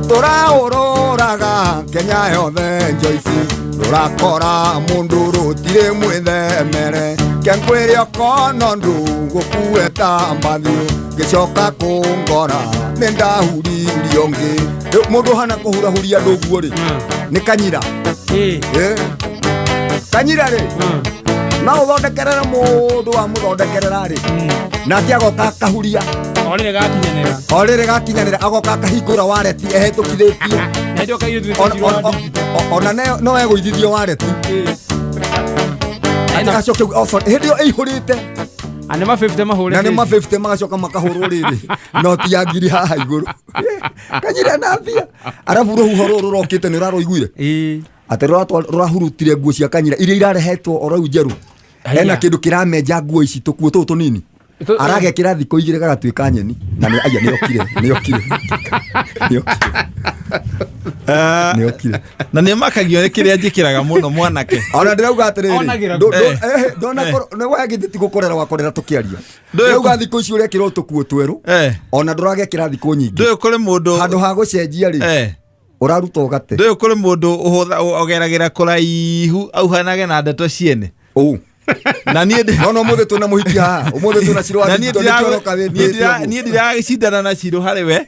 Tũraũrũraga Kenya yothe Joyce, rũrakora mũndũ rũtirĩ mwĩthemere. Kenkwĩre okono ndũgũkue ta mbathiũ, ngĩcoka kũngora nĩ ndahuririo ngĩ. Rĩu mũndũ hana kũhurahuria andũ ũguo rĩ, nĩ kanyira. Eh. Kanyira rĩ, no ũthondekerere mũndũ wamũthondekerera rĩ, nake agoka akahuria. O rĩrĩ gakinyanĩra. O rĩrĩ gakinyanĩra agoka akahingũra wareti ehĩtũkithĩtie. Na hĩndĩ ĩyo kairĩtu nĩ Ona- ona no egũithithio wareti atĩ acoke oh, sorry, hĩndĩ ĩyo ĩihũrĩte. A nĩ ma 50 mahũre. Na nĩ ma 50 magacoka makahũrwo rĩrĩ noti ya ngiri haha igũrũ. Kanyira na mbia arabu rũhuho rũrũ rũrokĩte nĩ ũrarũiguire? Ĩĩ. Atĩ rũrahurutire nguo cia kanyira iria irarehetwo o rĩu njerũ. Haiya. Ena kĩndũ kĩramenja nguo ici tũkuo tũtũ tũnini. Aragekĩra thikũ 2 gagatuĩka nyeni na nĩ aya nĩokire nĩokire nĩokire nĩokire. Na nĩ makagio nĩ kĩrĩa njĩkĩraga mũno mwanake. Ona ndĩrauga atĩrĩrĩ, Onagĩra ndonakorwo nĩ wagithĩ ti gũkorera wakorera tũkĩaria. Ndũĩ- Ndĩrauga thikũ ici ũrekĩra tũkuo twerũ, ona ndũragekĩra thikũ nyingĩ. Ndũĩ kũrĩ mũndũ handũ ha gũcenjia rĩ, ũraruta ũgate. Ndũĩ kũrĩ mũndũ ũgeragĩra kũraihu auhanage na ndeto ciene. Ũũ. Na niĩ No no mũthĩ twĩna mũhiki haha, ũmũthĩ twĩna Shiro wa Na niĩ Digital, nĩkĩo ũroka wĩtĩte ũguo. Niĩ ndiragĩcindana na Shiro harĩ we.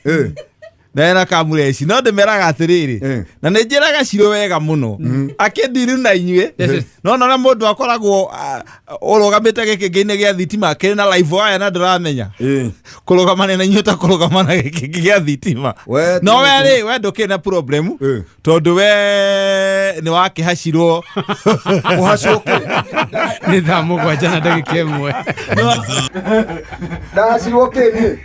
Na ena kamureci no ndĩmeraga atĩrĩrĩ, na nĩ njĩraga Shiro wega mũno akĩndiru na inyuĩ, no nona mũndũ akoragwo ũrũgamĩte gĩkĩngĩ-inĩ gĩa thitima kĩrĩ na live wire na ndũramenya kũrũgamana na inyuĩ ta kũrũgama na gĩkĩngĩ gĩa thitima. We No we rĩ, we ndũkĩrĩ na problem tondũ we nĩ wakĩhacirwo. Kũhacwo kĩ? Nĩ thaa 7 na ndagĩka 1. Ndahacirwo kĩ niĩ?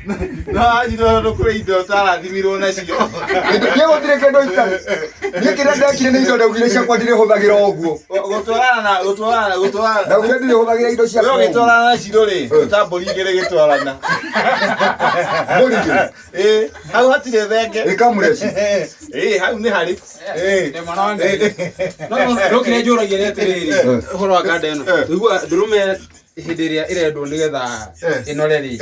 Nĩwahacirwo tondũ kũrĩ indo ũtarathimirwo nacio. Niĩ gũtirĩ kĩndũ itarĩ. Niĩ kĩrĩa ndekire nĩ indo ndaugire ciakwa ndirĩhũthagĩra ũguo. Gũtwarana na gũtwarana gũtwarana. Ndaugire ndirĩhũthagĩra indo ciakwa We ũguo. ũgĩtwarana na Shiro rĩ, ta mbũri igĩrĩ gĩtwarana. Mbũri igĩrĩ? Ĩĩ, hau hatirĩ thenge. Ĩ kamũreci. Ĩĩ, hau nĩ harĩ. Ĩĩ. No kĩrĩa njũragia nĩ atĩrĩrĩ, ũhoro wa kanda ĩno tũigua ndũrũme hĩndĩ ĩrĩa ĩrendwo nĩgetha ĩnore rĩ,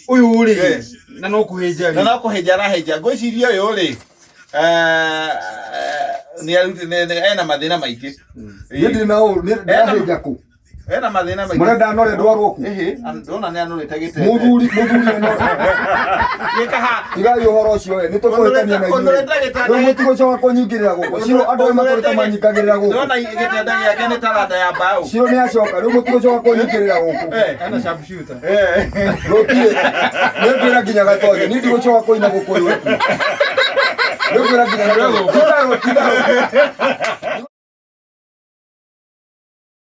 ũyũ rĩ, na no kũhĩnja Na rĩ. no kũhĩnja arahĩnja. Ngwĩciria ũyũ rĩ, ena mathĩna maingĩ. Niĩ ndirĩ na ũru, niĩ ndĩrahĩnja kũ? Ena mathĩna maingĩ. Mũrenda anore ndwarwo kũ? Ĩhĩ, ndona nĩ anorĩte gĩtende. Mũthuri anore. Gĩka ha. Tigai ũhoro ũcio we, nĩ tũkũhĩtania na inyuĩ. Ũnorĩte gĩtanda. Rĩu mũtigũcoka kũnyingĩrĩra gũkũ. Ciro andũ arĩa matũrĩte manyingagĩrĩra gũkũ. Ndona gĩtanda gĩake nĩ taranda ya mbaũ. Ciro nĩ acoka, rĩu mũtigũcoka kũnyingĩrĩra gũkũ. Ena sharpshooter. Rũtirĩ. Nĩ ngwĩra nginya Gatonye, niĩ ndigũcoka kũina gũkũ rĩu. Nĩ ngwĩra nginya Gatonye. Tiga rũ, tiga rũ.